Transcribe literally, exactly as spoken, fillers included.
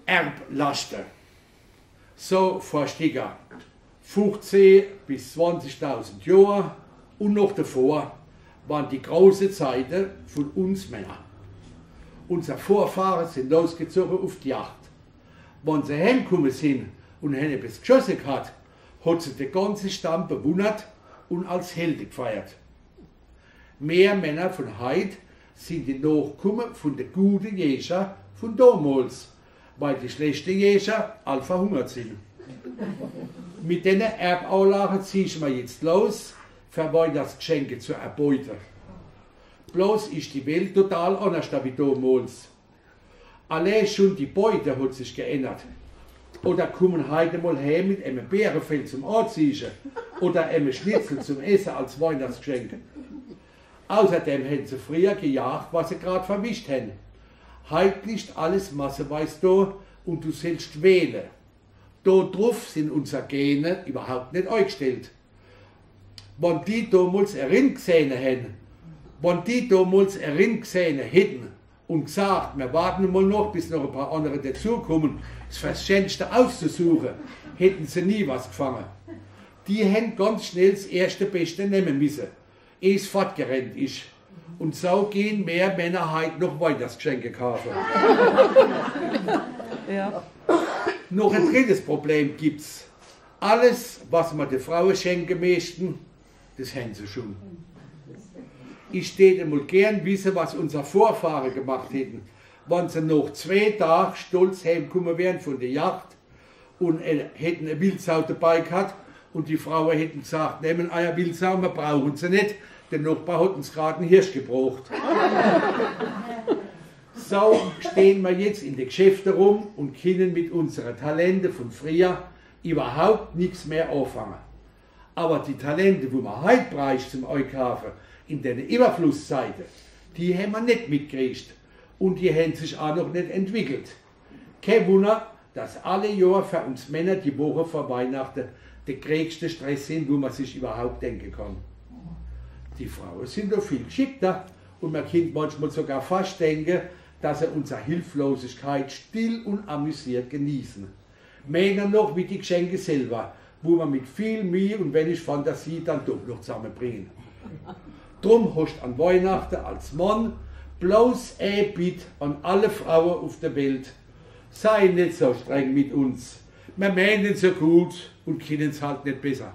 Erblaschte. So vor Stigger, fuchzeh bis zwanzigtausend Johr un noch devor, waren die große Zeite vun uns Männer. Unser Vorfahre sin losgezoge uf die Jagd. Wann se hemkumme sin un hen ebbes gschosse ghat, hot se de ganze Stamm bewunnert un als Helde gfeiert. Mer Männer vun heit sin die Nochkumme vun de gute Jäger vun domols, weil die schlechte Jäger all verhungert sin. Mit denne Erbaulage ziehe mer jetzt los, fer Weihnachtsgschenke zu erbeute. Bloß is die Welt total annerschter wie domols. Allee schun die Beute hot sich geännert. Oder kummen heit emol her mit eme Bärefell zum Anziehe oder eme Schnitzel zum Esse als Weihnachtsgschenk. Außerdem hen se frieher gejagt, was se grad verwischt hen. Heit liegt alles masseweis do un du sellscht wähle. Do druf sin unser Gene iwwerhaupt net eigstellt. Wann die domols e Rind gsehne hen, wann die domols e Rind gsehne hätten un gsagt, mer warten emol noch, bis noch e paar annere dezukummen, es fers Schänschte auszusuche, hätten se nie was gfange. Die hen ganz schnell s erschte Beschte nemme misse, eh's fortgerennt is. Un so gehn mer Männer heit noch Weihnachtsgschenke kaafe. Ja. Noch e drittes Problem gibt's. Alles, was mer de Fraue schenke meechten, des hen se schun. Ich tät emol gern wisse, was unser Vorfahre gemacht hätten, wann se noch zwee Tag stolz hemkumme wären vun de Jagd un, äh, hätten e Wildsau debei ghat un die Fraue hätten gsagt: „Nemmen eier Wildsau, mer brauchen se net, de Nochbar hot uns grad en Hirsch gebrocht.“ So stehn mer jetzt in de Gschäfte rum un kinnen mit unsere Talente vun frieher iwwerhaupt nix mehr aafange. Awwer die Talente, wo mer heit breicht zum Eikaafe, in denne Iwwerflusszeite, die hen mer net mitgekriegt un die hen sich aa noch net entwickelt. Kee Wunner, dass alle Johr fer uns Männer die Woche vor Weihnachte de greeschte Stress sin, wo mer sich iwwerhaupt denke kann. Die Fraue sin do viel gschickter un mer kinnt manchmol sogar fascht denke, dass se unser Hilflosigkeit still un amüsiert genießen. Mehr noch wie die Gschenke selwer, wo mer mit viel Mieh un wenig Fantasie dann doch noch zammebringen. Drum hoscht an Weihnachte als Mann bloß e Bitt an alle Fraue uf de Welt: Sei net so streng mit uns. Mer meenen so gut un kinnen's halt net besser.